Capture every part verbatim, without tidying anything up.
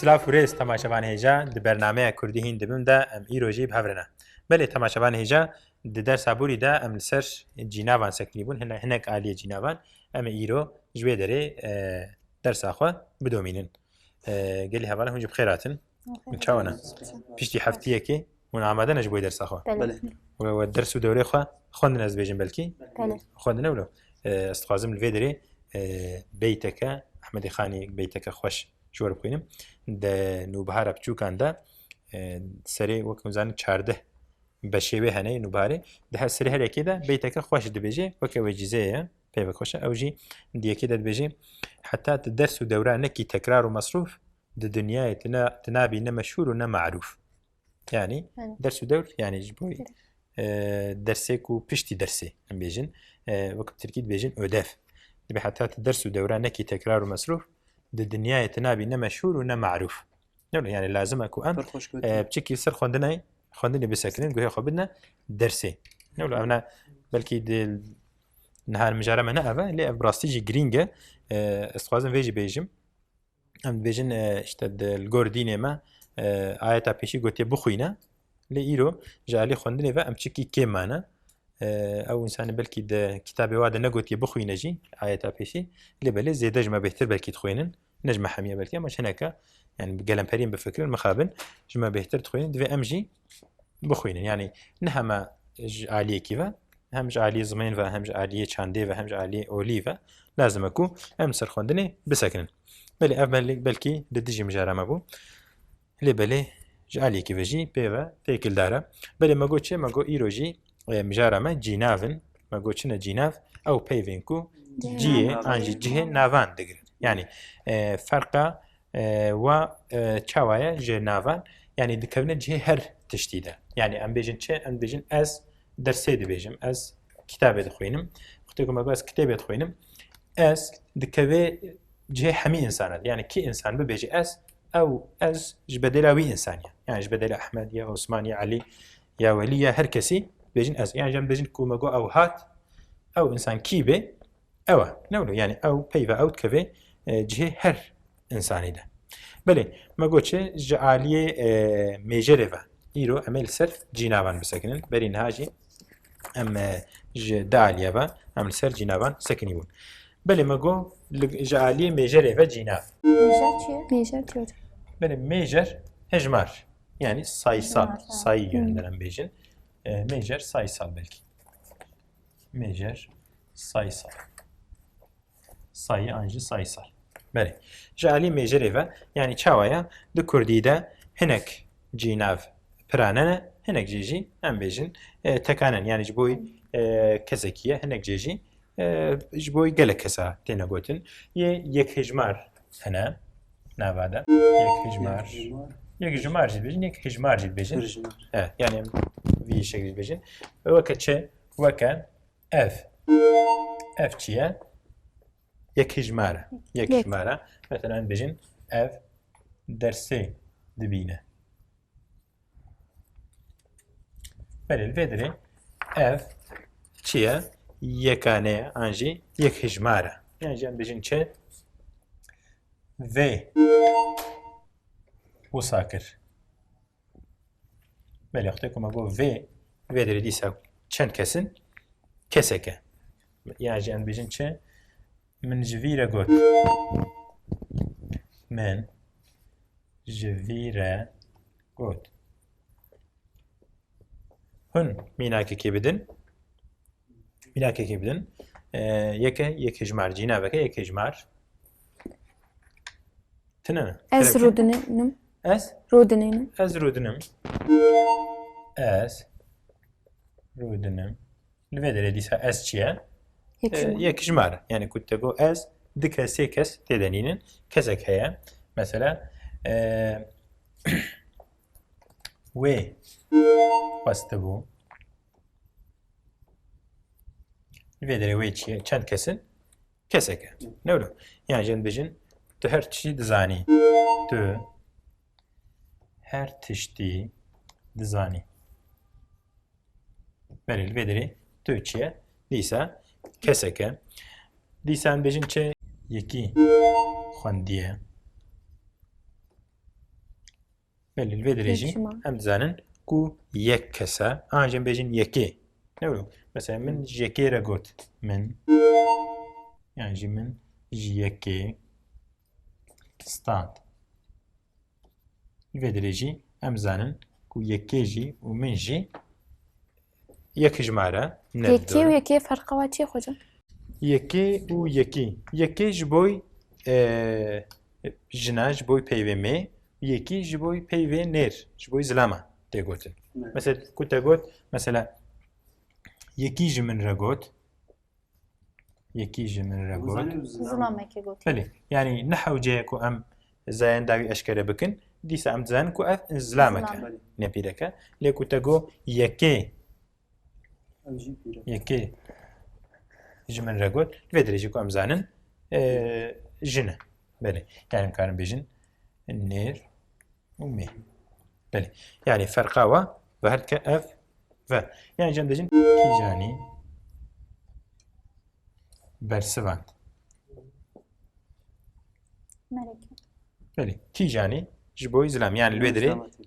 Silav û rêz temaşevan hêja, di bernameya Kurdî hîn dibim de em îro jî bi hev re ne. Belê temaşevan hêja, di dersa borî de em li ser cînavan sekinî bûn, hine-, hinek aliyê cînavan. Em ê îro ji wê derê, e, dersa xwe bidomînin. E, gelî hevala hûn jî bi xêr hatin. Hûn çawa ne? Piştî heftiyekê hûn amade ne ji bo dersa xwe? Belê. Belê. We, we ders û dewrê xwe xwendin ez dibêjim belkî? Belê. Xwendine wilo. E, ez dixwazim li vê derê, e, beyteke, Ehmedê Xanî beyteke xweş ji we re bixwînim. Di Nûbihara Piçûkan de, e, serê wek hûn zanin çardeh beşê wê hene yê Nûbiharê. Di her serê her yekê de beyteke xweş dibêje, weke wecîzeyê ye, peyvek xweş e. Ew jî di yekê de dibêje, heta tu ders û dewra nekî tekrar û mesrûf, di dinyayê tu ne, tu nabî ne meşhûr û ne marûf. Yani, yani, ders û dewr, yani ji bo, e, dersê ku piştî dersê, em bêjin, e, wek bi tirkî dibêjin ödev. Dibê heta tu ders û dewra nekî tekrar û mesrûf, di dinyayê tu nabî ne meşhûr û ne marûf. Ne wilo, yani lazim e ku em, e, piçekî ser xwendinê, xwendinê bisekinin, guhê xwe bidine dersê. Ne wilo, ev ne, belkî di niha mijara me ne ev e, lê ev bi rastî jî girîng e. E, ez dixwazim vê jî bêjim. Em dibêjin, e, işte, di, li gor dînê me, e, ayeta pêşî gotiye bixwîne. Lê îro ji alî xwendinê ve em çikî kêm mane. E, ew însanê belkî di kitabê wa de negotiye bixwîne jî ayeta pêşî. Lê belê zêde ji me bêhtir belkî dixwînin. Ne ji me hemiye belkî, ama ji hineke, yani bi gelemperiyên bifikirin, mixabin ji me bêhtir dixwînin. Divê em jî bixwînin. Yani ne hema ji aliyekî ve, hem ji aliyê zimên ve, hem ji aliyê çandê ve, hem ji aliyê olî ve lazim e ku em ser xwendinê bisekinin. Belê ev belê, belkî li dijî mijara me bû. Lê belê ji aliyekî ve jî pê ve têkildar e. Belê me got çi? Me got îro jî, e, mijara me cînav in. Me got çi ne cînav? Ew peyvên ku ciyê an jî cihê navan digirin. Yani, e, ferqa e, wa, e, çawa ye ji navan? Yani dikevine cihê her tiştî de. Yani em bêjin çi? Em bêjin ez dersê dibêjim, ez kitabê dixwînim. Wextê ku me got ez kitêbê dixwînim, ez dikeve cihê hemî însanan de. Yani kî însan bibêje ez, ew ez ji bedêla wî însan ye. Yani ji bedêla Ehmed ya Osman ya Elî ya Welî ya her kesî bêjin ez. Yani em bêjin ku me got ew hat, ew însan kî bê, ew e. Ne wilo? Yani ew peyva ew dikeve, e, cihê her însanî de. Belê, me got çi? Ji aliyê, e, mêjerê ve. Îro em ê li ser cînavan bisekinin. Berî niha jî em, e, ji di aliye ve em li ser cînavan sekinî bûn. Belê me got li, ji aliyê mêjerê ve cînav. Mêjer çi ye? Mêjer çi hocam? Belê mêjer hejmar. Yani sayısal, hejmar, ha, sayı yönünden em bêjin. E, mêjer sayısal belkî. Mêjer sayısal. Sayı an jî sayısal. Belê. Ji alî mêjerê ve, yani çawa ye? Di kurdî de hinek cînav pirane ne, hinek jê jî em bêjin, e, tekane ne. Yani ji bo, e, kesekî ye, hinek jê jî, e, ji bo gelek kesa têne gotin. Yê yekhijmar hene nava de. Yekhijmar. Yekhijmar. Yekhijmar jî dibêjin, yekhijmar jî dibêjin. Hirjimar. Evet, yani vî şeklî dibêjin. Weke çi? Weke ev. Ev çi ye? Yekhijmar e. Yek. Yekhijmar e. Mesela em bêjin ev dersê dibîne. Belê, li vê derê ev çi ye? Yekane ye, an jî yekhijmar e. Yan jî em bêjin çi? Vê wisa kir. Belê, wextê ku me got vê, vê derê dîsa çend kes in? Kesek e. Yan jî em bêjin çi? Min ji vî re got. Min ji vî re got. Hûn mînakekê bidin. Mînakekê bidin. Ee, yeke, yekhijmar, cînaveke yekhijmar. Tine ne? Ez rûdinim. Ez? Rûdinim. Ez rûdinim. Ez rûdinim. Li vê derê dîsa ez çi ye? Yek, ee, ji me. Yek ji me re. Yani ku te got ez, du kes, sê kes tê de nînin. Kesek heye. Mesela, e, wê xwestibû. Li vê derê wê çi ye? Çend kes in? Kesek e. Ne wilo? Yani jin bijin, tu her tiştî dizanî. Tu her tiştî dizanî. Belê, li vê derê tu çi ye? Dîsa kesek e. Dîsa em bêjin çi? Yekî xwendiye. Belê, li vê derê jî em dizanin ku yek kes e. An jî em bêjin yekê. Ne wilo? Mesela min ji yekê re got. Min. Yan jî min ji yekê stand. Li vê derê jî em zanin ku yekê jî û min jî yek hijmar e. Ne Yekê û dor e. Yekê ferqa wa çi ye, xocam? Yekê û yekî. Yekê ji boy, e, jina, ji boy peyvê mê, yekî ji boy peyvê nêr, ji boy zilama tê gotin. Ne. Mesela ku te got, mesela yekî ji min re got, yekî ji min re got. Zilamekê got. Belê, yani ne hewce ye ku em zayenda wî eşkere bikin, dîsa em dizanin ku ev zilameke, Zilam. Nepîreke. Lê ku te got yekê, Ev jî pîre. Yekê ji min re got. Li vê derê jî ku em zanin, e, jin e. Belê. Yani em karin bêjin nêr û mê. Belê. Yani ferqa wa ve her dike ev ve. Yani cem dejin kîjanî bersivand. Meleke. Belê. Kîjanî ji bo zilam. Yani li wê derê Zilam atî.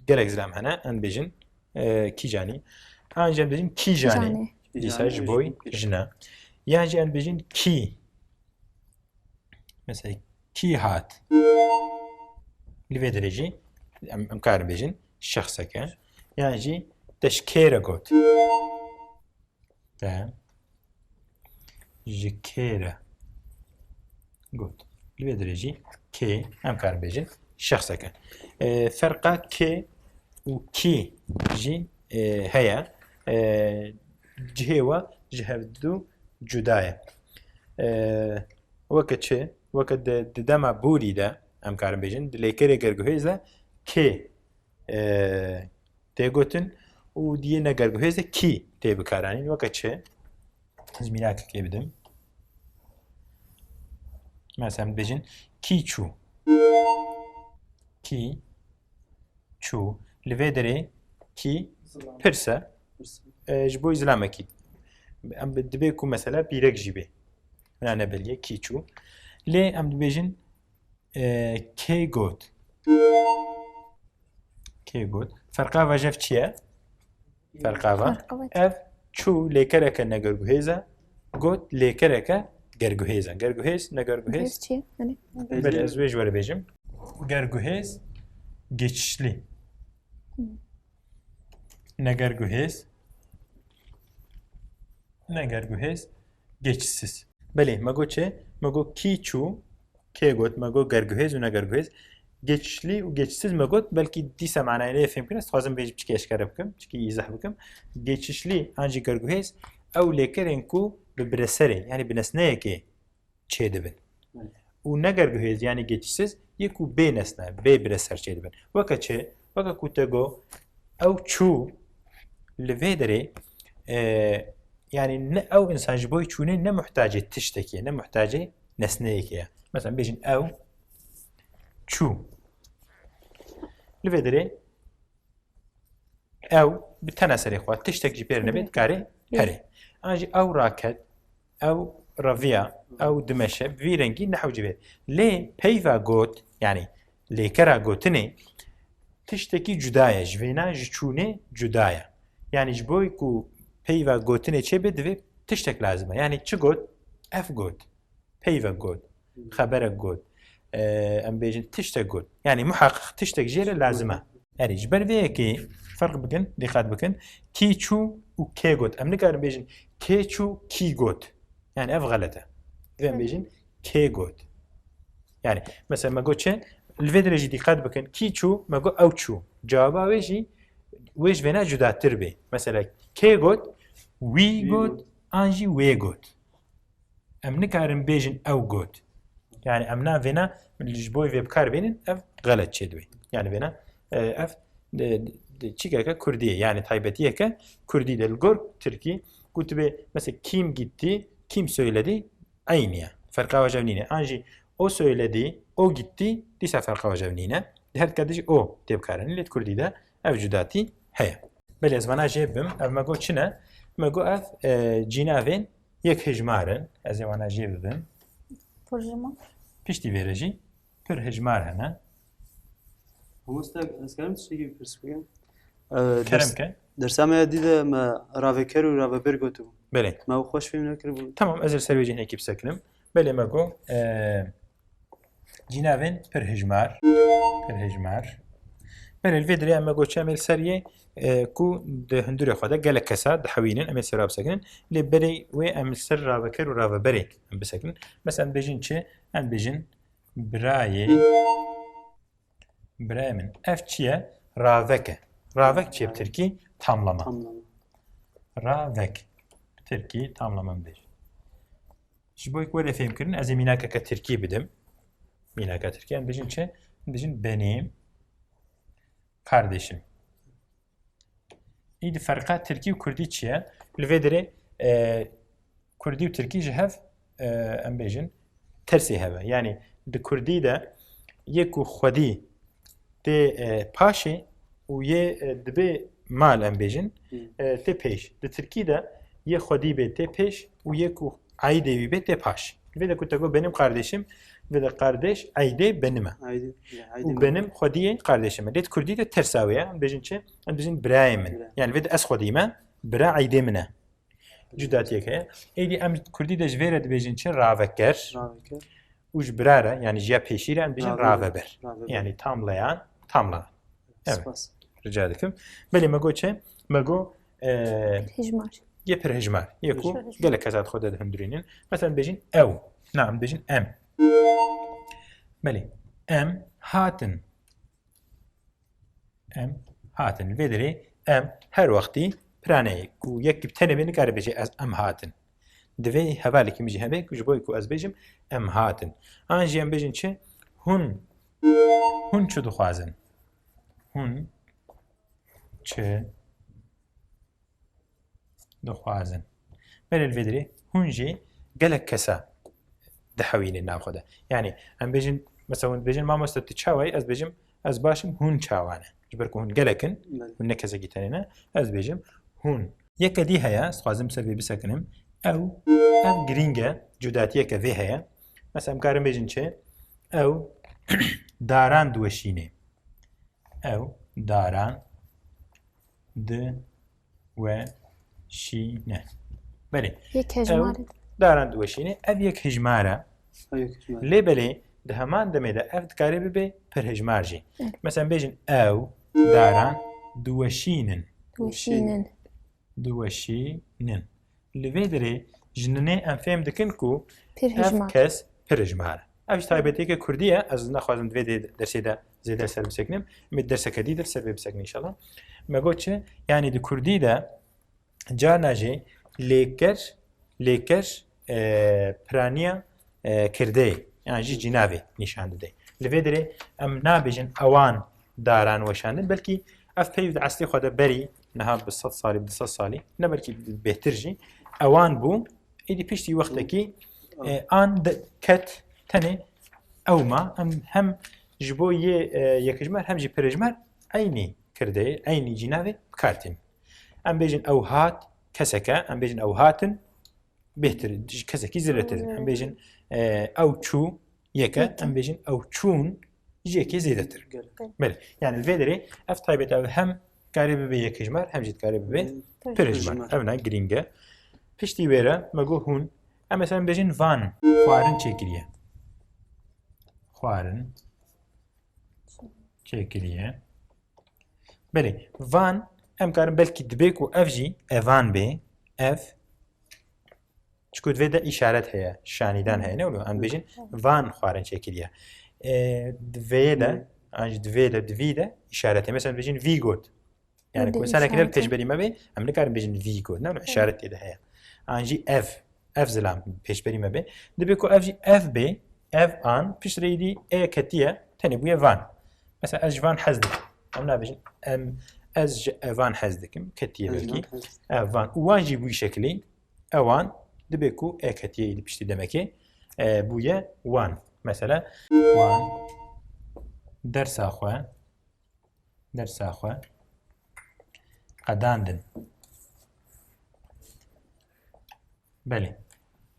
Gelek zilam hene. Em bêjin, e, kîjanî. An jî em bêjin kîjanî. Kîjanî. Dîsa Kîjanî ji bo jî jina. Yan jî em bêjin kî. Mesela kî hat. Li vê derê jî em, em karin bêjin şexseke. Yan jî te ji kê re got. Te ji kê re got. Li vê derê jî kê, em karin bêjin şexseke. E, ferqa kê û kî jî, e, heye. E, cihê we ji hevdu cuda ye. E, weke çi? Weke di, di dema borî de, em karin bêjin, di lêkerê gerguhêz de kê, e, tê gotin û di yê negerguhêz de kî tê bikaranîn. Weke çi? Ez mîrakekê bidim. Mesela em dibêjin kî çû. Kî çû. Li vê derê kî Zilam. Pirse. Pirse. E, ji bo zilamekî. Em bi-, dibê ku mesela pîrek jî bê. Hina ne belge kî çû. Lê em dibêjin, e, kê got. Kê got. Ferqa ve jev çi ye? Ferqa ve. Ferqa ve. Ev çû lêkereke negerguhêz e. Got lêkereke gerguhêz e. Gerguhêz, negerguhêz. Gerguhêz çi ye? Hani? Belê, ez wê ji we re bêjim. Gerguhêz, geçişli. Hı. Negerguhêz. Negerguhêz, geçişsiz. Belê, me got çi? Me got kî çû, kê got, me got gerguhêz û negerguhêz. Geçişli û geçişsiz me got, belkî dîsa manayê lê fêm kirin, ez dixwazim vê jî piçkî eşkere bikim, piçkî îzah bikim. Geçişli an jî gerguhêz, ew lêkerên ku bi bireserê, yani bi nesneyekê çêdibin. Evet. Û negerguhêz, yani geçişsiz, yê ku bê nesne, bê bireser çêdibin. Weke çi? Weke ku te got, ew çû li vê derê, e, yani ne ew însan ji bo çûnê ne muhtacê tiştekê, ne muhtacê nesneyekê ye. Mesela bêjin ew çû. Li vê derê ew bi tena serê xwe, tiştek jî pê re nebe, dikare here. An jî ew raket, ew reviya, ew dimeşe, bi vî rengî ne hewce bê. Lê peyva got, yani lêkera gotinê tiştekî cuda ye, ji vêna ji çûnê cuda ye. Yani ji bo ku peyva gotinê çêbe divê tiştek lazim e. Yani çi got? Ev got. Peyvek got, xeberek got, e, em bêjin tiştek got. Yani muheqeq tiştek jê re lazim e. Erê, ji ber vê yekê ferq bikin, dîqat bikin. Kî çû û kê got. Em nikarin bêjin kê çû, kî got. Yani ev xelet e. Divê em bêjin kê got. Yani mesela me got çi? Li vê derê jî dîqat bikin. Kî çû, me got ew çû. Cewaba wê jî, wê ji vêna cudatir bê. Mesela kê got, wî got, an jî wê got. Em nikarin bêjin ew got. Yani em navêna ji bo vê bikar bênin, ev xelet çêdibe. Yani vêna, e, ev, e, e, çîkeke kurdî ye. Yani taybetiyeke kurdî de li gor tirkî ku tu bê, mesela kim gitti, kim söyledi, eynî ye. Ferqa wajev nîne. An jî o söyledi, o gitti, dîsa ferqa wajev nîne. Di her dikê de jî o tê bikaranîn. Lê di kurdî de ev cudatî heye. Belê ez vana jê bibim. Ev me got çi ne? Me got ev, e, cînavên yek hijmar in. Ez ê vana jê bibim. Pir hijmar. Piştî vê re jî pir hijmar hene. Mamoste, ez karim tiştekî bipirs bikim? Kerem ke. Dersa me ya dî de me raveker û raveber gotibû. Belê. Me ew xweş fêm nekiribû. Tamam, ez li ser wê jî hinekî bisekinim. Belê me got, e, cînavên pirhijmar. Pirhijmar. Belê, li vê dirê em me got çi em ê li ser yê, e, ku di hundirê xwe de gelek kesa dihewînin, em ê li ser wa bisekinin. Lê berê wê em li ser raveker û raveberê em bisekinin. Mesela em bêjin çi? Em bêjin birayê Birayê min, ev çi ye? Ravek e. Ravek çi ye bi tirkî? Tamlama. Tamlama. Ravek. Bi tirkî tamlama min bêje. Ji bo ku were fêhmkirin, ez ê mînakeke tirkî bidim. Mînaka tirkî. Em bêjin çi? Em bêjin benim kardeşim. Îdî ferqa tirkî û kurdî çi ye? Li vê dirê, e, kurdî û tirkî ji hev, e, em bêjin, tersê hev e. Yanî di kurdî de yê ku xwedî tê, e, paşê û yê, e, dibê mal, em bêjin, Hmm. e, tê pêş. Di tirkî de yê xwedî bê tê pêş û yê ku eydê wî bê tê paş. Vê de ku te got benim kardeşim, vê de kardeş eydê benim e. Eydê, ya, eydê Û benim. benim xwediyê kardeşim e. Lê di kurdî de tersa wê ye. Em bêjin çi? Em bêjin birayê min. Bira. Yani vê de ez xwedî me, bira eydê min e. Cudatiyek heye. Êdî em kurdî de ji vê re dibêjin çi? Raveker. Raveker. Û ji bira re, yani ji ya pêşî re em dibêjin Raveber. raveber. Raveber. Yani tamlayan, tamlanan. Evet. Spas. Rica dikim. Belê me got çi? Me got, e, Hijmar. Yê pirhijmar. Yê ku Pirhijmar. gelek kesa di xwe de dihundirînin. Mesela bêjin ew. Na, em bêjin em. Belê. Em hatin. Em hatin. Vê dirê em her wextî piraneyê ku yek bi tenê bê nikare bêje ez em hatin. Divê hevalekî min jî hebe ku ji bo ku ez bêjim em hatin. An jî em bêjin çi? Hûn, hûn çi dixwazin? Hûn çi dixwazin? Belê li vê dirê hûn jî gelek kesa dihewînin nav xwe de. Yani em bêjin, mesela hûn dibêjin, "Mamoste tu çawa yî?" Ez bêjim, "Ez baş im, hûn çawa ne?" Ji ber ku hûn gelek in, Belê. hûn ne kesekî tenê ne, ez dibêjim, "Hûn." Yeke dî heye, ez dixwazim ser vê bisekinim. Ew, ev girîng e, cudatiyeke vê heye. Mesela em karin bêjin çi? Ew daran diweşînê. Ew daran diweşîne. Belê. Yek Ew hejmar e. daran diweşîne. Ev yek hejmar e. Ew yek hejmar e. Lê belê di heman demê de ev dikare bibe pirhejmar jî. Evet. Mesela bêjin ew daran diweşînin. Diweşînin. Diweşînin. Li vê dirê ji ninê em fêm dikin ku Pir ev hijmar. kes pir hijmar e. Ev ji taybetiyeke kurdî ye. Ez naxwazim di vê de-, dersê de zêde ser bisekinim. Em ê derseke dî de ser vê bisekin înşallah. Me got çi? Yanî di kurdî de carna jî lêker, lêker, e, piraniya, e, kirdeyê, yan jî cînavê nîşan dide. Li vê dirê em nabêjin ewan daran weşandin, belkî ev peyv di eslê xwe de berî niha bi sed salî, bi du sed salî, ne belkî bêhtir jî, ewan bû, êdî piştî wextekî, e, an de ket tenê ew ma, em hem ji bo yê, e, yekijmer hem jî pirêjmer eynî kirdeyê, eynî cînavê bi kar tînin. Em bêjin ew hat, keseke, em bêjin ew hatin, bêhtir, ji kesekî zêdetir. Em bêjin, e, ew çû, yeke, Yeke. em bêjin ew çûn, ji yekê zêdetir. Gelek. Belê. Yani vê derê ev taybet ev hem karê bibe yekijmer, hem jî dikarê bibe Hı. pirêjmer. Pirêjmer. Ev ne girîng e. Piştî wê re me got hûn. Em mesela bêjin van, xwarin çêkiriye. Xwarin çêkiriye. Belê, van, em karin belkî dibê ku ev jî evan bê, ev, çiku divê de îşaret heye, şanîdan heye, ne oluyor? Em bêjin, van xwarin çêkiriye. E, divê de, Hı. an jî divê de, divî de îşaret heye. Mesela bêjin vî got. Yani Divê ku insanekî ne li îşaret heye. pêşberî me bê, em nikarin bêjin vî got. Ne oluyor? Hı. Îşaret tê de heye. An jî ev, ev zilam pêşberî me bê. Dibê ku ev jî ev bê, ev an, pişt re êdî e ketiye, tenê bûye van. Mesela ez ji van hez dikim. Em nabêjin, em, ez ji evan hez dikim. Ketiye Ez belkî. van hez dikim. Ev van. Û wan jî bûyî şekilî. Ewan dibê ku e ketiye êdî piştî demekê, e, bûye wan. Mesela wan dersa xwe, dersa xwe qedandin. Belê.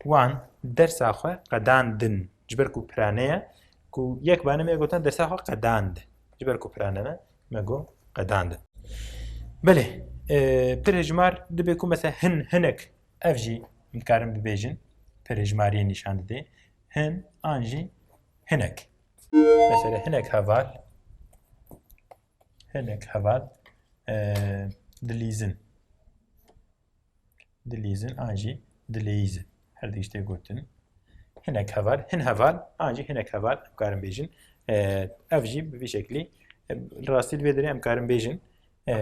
Wan dersa xwe qedandin. Ji ber ku pirane ye, ku yek bane me gotan dersa xwe qedand. Ji ber ku piranene, me got qedandin. Belê, e, pir hejmar dibe ku mesela hin, hinek, ev jî em karin bibêjin, pir hejmariyê nîşan dide. Hin an jî hinek. Mesela hinek heval, hinek heval, e, dilîzin. Dilîzin an jî dileyîzin. Her du tiştê gotin. Hinek heval, hin heval, an jî hinek heval em karin bêjin. E, ev jî bi vî şeklî, e, li rastî li vê derê em karin bêjin. E,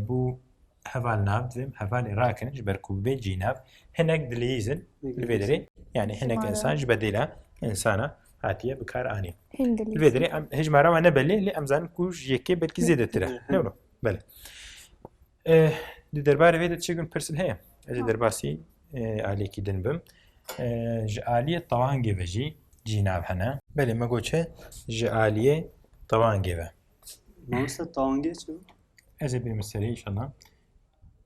bû heval nav, divê em hevalê rakin, ji ber ku bê cînav. Hinek dileyîzin, li vê derê, yani hinek Hejmara. insan ji bedêla insana hatiye bi kar anîn. Hin dilîzin. Li vê derê em, hejmara me ne belê, lê em zanin ku ji yekê belkî zêdetir e. Hı hı. Ne wilo? Belê. Eh, di derbarê vê de çi gund pirsin heye? Ez ê Ha. derbasî, eh, aliyekî din bim. Eh, ji aliyê tewangê ve jî cînav hene. Belê, me got çi? Ji aliyê tewangê ve. Mamoste, tewangê çi? Ez ê bêm serê înşallah.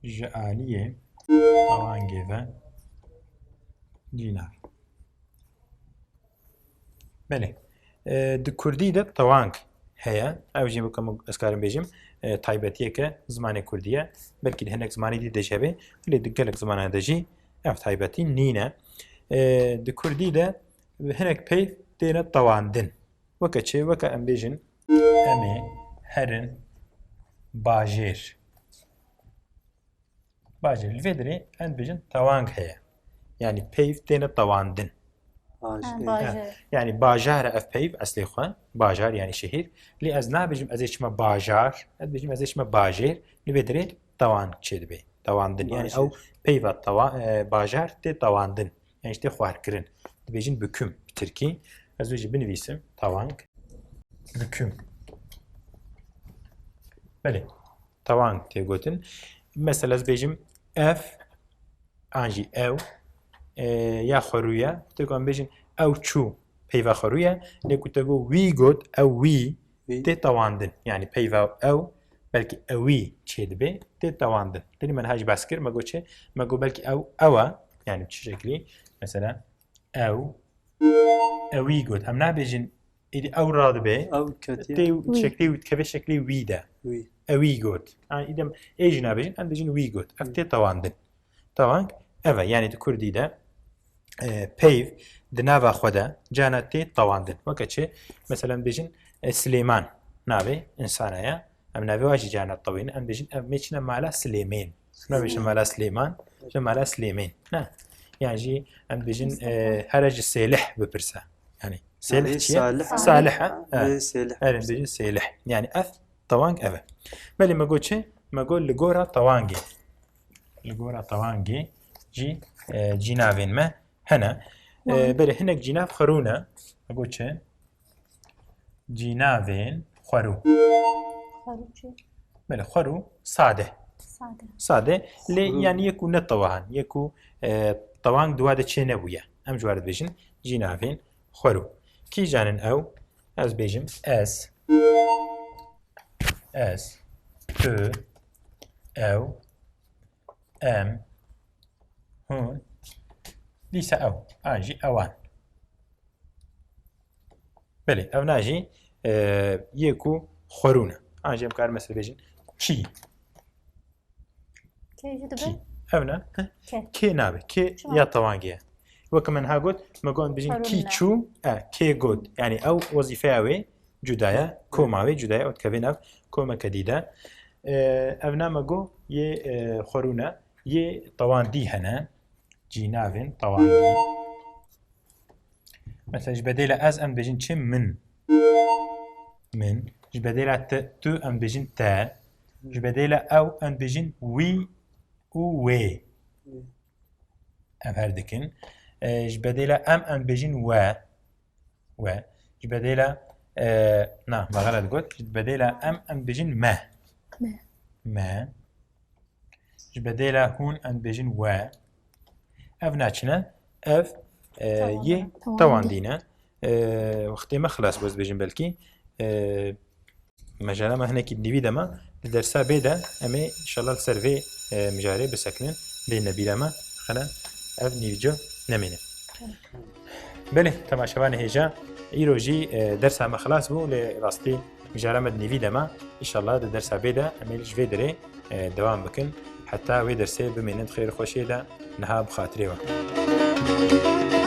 Ji aliyê tewangê ve cînav. Belê. E, di kurdî de tewang heye. Ev jî weke min ez karim bêjim, e, taybetiyeke zimanê kurdî ye. Belkî di hinek zimanê dî de jî hebe, lê di gelek zimanan de jî ev taybetî nîne. E, di kurdî de hinek peyv têne tewandin. Weke çi? Weke em bêjin, em ê herin bajêr. Bajêr. Li vê derê em dibêjin tewang heye. Yanî peyv têne tewandin. Bajêr. Ha, bajêr. Yanî bajar e ev peyv eslê xwe. Bajar yanî şehîr. Lê ez nabêjim ez ê çima bajar. Ez dibêjim ez ê çima bajêr. Li vê derê tewang çêdibe. Tewandin. Yanî Bajêr. ew peyva tewa-, e, bajar tê tewandin. Yanî tê xwarkirin. Dibêjin büküm bi tirkî. Ez wê jî binivîsim. Tewang. Büküm. Belê. Tewang tê gotin. Mesela ez bêjim ev, an jî ew, e, ya xwerû ye. Tê ku em bêjin ew çû peyva xwerû ye. Lê ku te got wî got, ew wî, Wî. tê tewandin. Yanî peyva ew, belkî ewî çêdibe, tê tewandin. Tenê me niha jî behs kir, me got çi? Me got belkî ew, ew e. Yanî çi şeklî? Mesela ew, ewî got. Em nabêjin êdî ew radibe. Ew ketiye. Tê Wî. şeklê wî dikeve şeklê wî de. Wî. Ewî got. Ha, îdem ê jî nabêjin, em dibêjin wî got. Ev Wî. tê tewandin. Tewang ev e. Yanî di kurdî de, e, peyv di nava xwe de cana tê tewandin. Weke çi? Mesela em dibêjin, e, Silêman navê insana ye. Em navê wa jî cana tewînin. Em dibêjin ev mê çine mala Silêmên. Nabêjin mala Silêman, ji mala Silêmên. Ne? Yan jî em dibêjin, Mustafa. e, here ji Sêlih bipirse. Yanî Sêlih Yanî çi ye? Salih. Salih, ha? Lê Evet. Sêlih. Her em dibêjin Sêlih. Yanî ev tewang ev e. Belê me got çi? Me got li gora tewangê. Li gora tewangê jî, e, cînavên me hene. E, Wan. belê hinek cînav xwerû ne. Me got çi? Cînavên xwerû. Xwerû çi? Belê, xwerû sade. Sade. Sade. Lê Xwerû. yanî yek û ne tewahan. Yek û, e, tewang di wa de çê nebûye. Em ji wa re dibêjin cînavên xwerû. Kî janin ew? Ez bêjim ez. Ez. Tu. Ew. Em. Hûn. Dîsa ew. An jî ewan. Belê, ev na jî, e, yê ku xwerû ne. An jî em karin mesela bêjin kî. Kê jî dibe? Kî. Ev ne? Heh. Kê. Kê nabe. Kê Çima? ya tewangê ye. Weke min ha got, me got bêjin Xwerû kî ne. çû, e, kê got. Yanî ew wezîfeya wê cuda ye, koma wê cuda ye, ew dikeve nav komeke dî de. E, ev na me got yê, e, xwerû ne. Yê tewandî hene. Cînavên tewandî. Mesela ji bedêla ez em dibêjin çi? Min. Min. Ji bedêla te, tu em dibêjin te. Ji bedêla ew em dibêjin wî û wê. Wê. Ev her dikin. E, ji bedêla em em dibêjin we. We. Ji bedêla, e, na, me xelet got. Ji bedêla em em dibêjin me. Me. Me. Ji bedêla hûn em dibêjin we. Ev na çi ne? Ev, e, Tewandî. yê Tewandî. tewandî ne. E, wextê me xilas bû, ez dibêjim belkî. E, mejala me hinekî nivî de me. Di dersa bê de em ê înşallah li ser vê, e, mijarê bisekinin. Bêne bîra me. Xene ev nivîco nemîne. Belê, temaşevanê hêja, îro jî, e, dersa me xilas bû, lê rastî Mijara me di nîvî de me. Înşallah di dersa vê de em ê ji vê derê e, dewam bikin. Heta wê dersê bimînin di xêr û xweşiyê de, niha bi xatirê we.